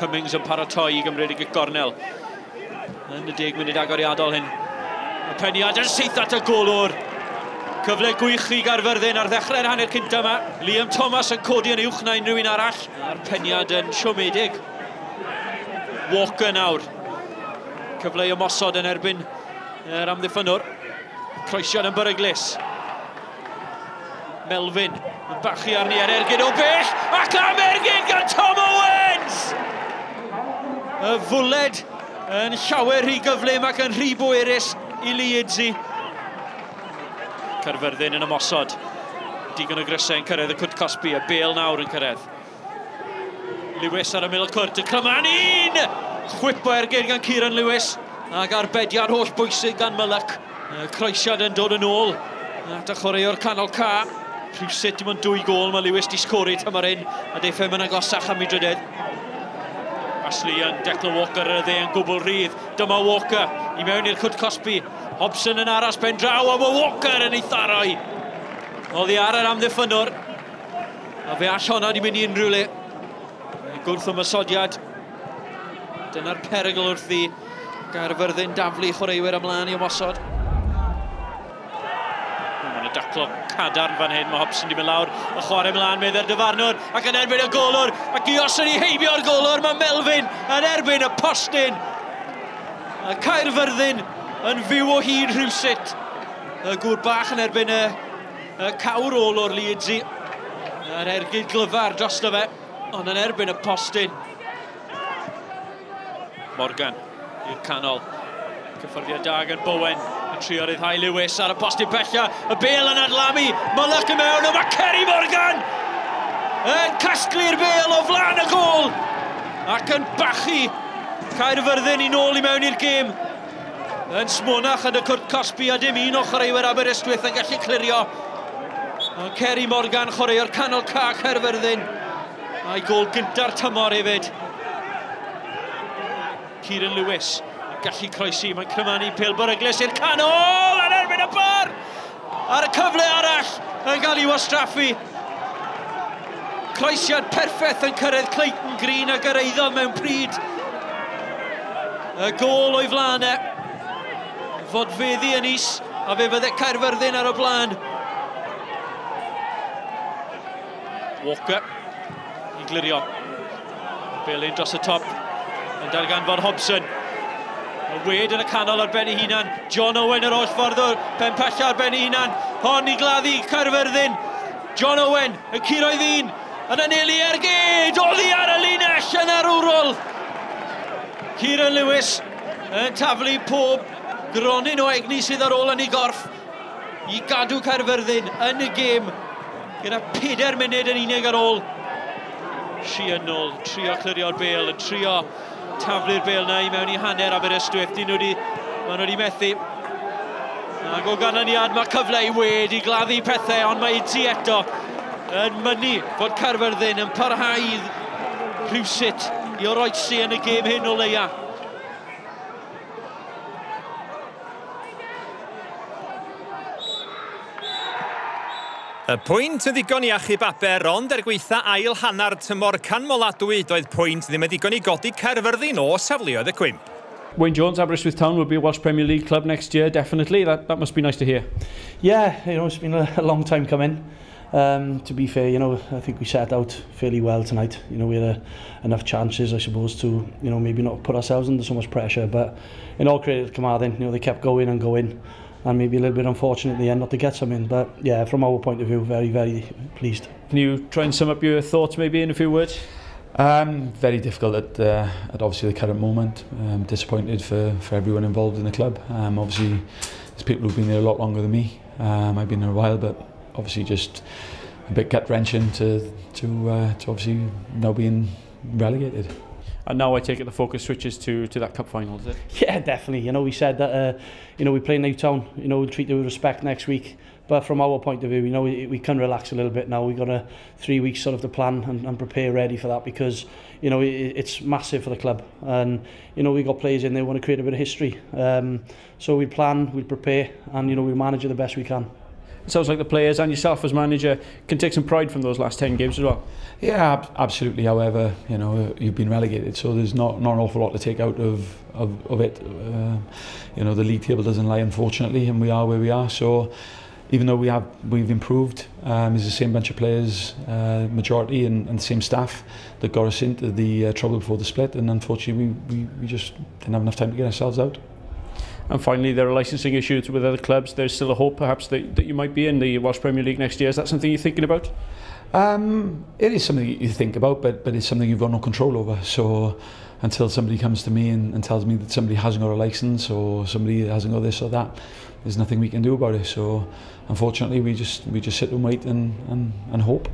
Cummings yn paratoi i gymryd y gic gornel yn y 10 munud agoriadol hyn. Y peniad yn syth at y golwr. Cyfle gwych i Gaerfyrddin ar ddechrau'r hanner cynta yma. Liam Thomas yn codi yn uwch na unrhyw un arall. A'r peniad yn siomedig. Walker nawr. Cyfle i ymosod yn erbyn yr amddiffynnwr. Croesiad yn beryglus. Melvin yn bachu arni ar ergyd o bell, ac am ergyd gan Tom Owens! Y fwled yn llawer rhy gyflym ac yn rhy bwerus i Leedsi. Caerfyrddin yn ymosod. Digon o grysau yn cyrraedd y cwrt cosbi, y bêl nawr yn cyrraedd. Lewis ar ymyl y cwrt, y cryman un! Chwip o ergyd gan Kieran Lewis, ac arbediad holl bwysig gan Mullock. Croesiad yn dod yn ôl at y chwaraewr canol ca. Rhywsut dim ond 2 gôl mae Lewis di sgori tymor hyn, a deiff e'n agosach am ei drydedd. Ashley Young, Declan Walker ar y dde yn gwbl rhydd. Dyma Walker i mewn i'r cwrt cosbi. Hobson yn aros pen draw, a mae Walker yn ei tharoi. Oddi ar yr amddiffynnwr. A fe all honna di mynd i unrhyw le. Gwrth ymosodiad. Dyna'r perygl wrth i Gaerfyrddin daflu chwaraewyr ymlaen i ymosod. Mae'n y daclo cadarn fan hyn, mae Hobson di mynd lawr, y chwarae ymlaen meddai'r dyfarnwr, ac yn erbyn y golwr, ac i osod i heibio'r golwr, mae Melvin yn erbyn y postyn. A Caerfyrddin yn fyw o hyd rhywsut. Y gŵr bach yn erbyn y cawr ôl o'r Leedsi. Yr ergyd glyfar drosto fe, ond yn erbyn y postyn. Morgan i'r canol. Cyffyrddiad da gan Bowen yn trio ryddhau Lewis ar y postyn pella. Y bêl yn adlamu. Mullock i mewn, a mae Kerry Morgan yn casglu'r bêl o flaen y gôl ac yn bachu Caerfyrddin i nôl i mewn i'r gêm. Yn smonach yn y cwrt cosbi a dim un o chwaraewyr Aberystwyth yn gallu clirio. Ond Kerry Morgan, chwaraewr canol ca Caerfyrddin, a'i gôl gynta'r tymor hefyd. Kieran Lewis yn gallu croesi, mae'n crymanu pêl beryglus i'r canol, yn erbyn y bar! Ar y cyfle arall yn cael ei wastraffu. Croesiad perffaith yn cyrraedd Clayton Green a gyrhaeddodd mewn pryd. Y gôl o'i flaen e. Fodfeddi yn is, a fe fydde Caerfyrddin ar y blaen. Walker i glirio. Belyn dros y top yn darganfod Hobson. Y Wade yn y canol ar ben ei hunan. John Owen yr holl ffordd o'r pen pella ar ben ei hunan. Hon i gladdu Caerfyrddin. John Owen yn curo'i ddyn. Yn anelu ergyd! Oddi ar y linell yn arwrol! Kieran Lewis yn taflu pob gronyn o egni sydd ar ôl yn ei gorff i gadw Caerfyrddin yn y gêm gyda 4 munud yn unig ar ôl. Sheehan nôl, trio clirio'r bêl, yn trio taflu'r bêl na i mewn i hanner Aberystwyth. Dyn nhw wedi, maen nhw wedi methu. Ac o ganlyniad mae cyfle i Wade i gladdu pethau, ond mae Idzi eto yn mynnu fod Caerfyrddin yn parhau rhywsut i oroesi yn y gêm hyn o leia. Y pwynt yn ddigon i achub Aber, ond er gweitha ail hanner tymor canmoladwy, doedd pwynt ddim yn ddigon i godi Caerfyrddin o safleoedd y cwymp. Wayne Jones, Aberystwyth Town will be a Welsh Premier League club next year, definitely. That must be nice to hear. Yeah, you know, it's been a long time coming. To be fair, you know, I think we set out fairly well tonight. You know, we had enough chances, I suppose, to, you know, maybe not put ourselves under so much pressure. But in all credit to Carmarthen, you know, they kept going and going, and maybe a little bit unfortunate in the end not to get something. But yeah, from our point of view, very, very pleased. Can you try and sum up your thoughts maybe in a few words? Very difficult at obviously the current moment. Disappointed for everyone involved in the club. Obviously, there's people who've been there a lot longer than me. I've been there a while, but obviously just a bit gut-wrenching to obviously now being relegated. And now I take it the focus switches to that cup final, is it? Yeah, definitely. You know, we said that, you know, we play Newtown, you know, we'll treat them with respect next week. But from our point of view, you know, we can relax a little bit now. We've got 3 weeks sort of to plan and prepare ready for that because, you know, it's massive for the club. And, you know, we've got players in there who want to create a bit of history. So we plan, we prepare, and, you know, we manage it the best we can. It sounds like the players and yourself as manager can take some pride from those last 10 games as well. Yeah, ab absolutely. However, you know, you've been relegated, so there's not, not an awful lot to take out of, of, of it. You know, the league table doesn't lie, unfortunately, and we are where we are. So even though we have, we've improved, it's the same bunch of players, majority, and, and the same staff that got us into the trouble before the split, and unfortunately we, we, we just didn't have enough time to get ourselves out. And finally, there are licensing issues with other clubs. There's still a hope, perhaps, that, that you might be in the Welsh Premier League next year. Is that something you're thinking about? Um, it is something you think about, but, but it's something you've got no control over. So until somebody comes to me and, and tells me that somebody hasn't got a license or somebody hasn't got this or that, there's nothing we can do about it. So unfortunately, we just we just sit and wait and, and, and hope.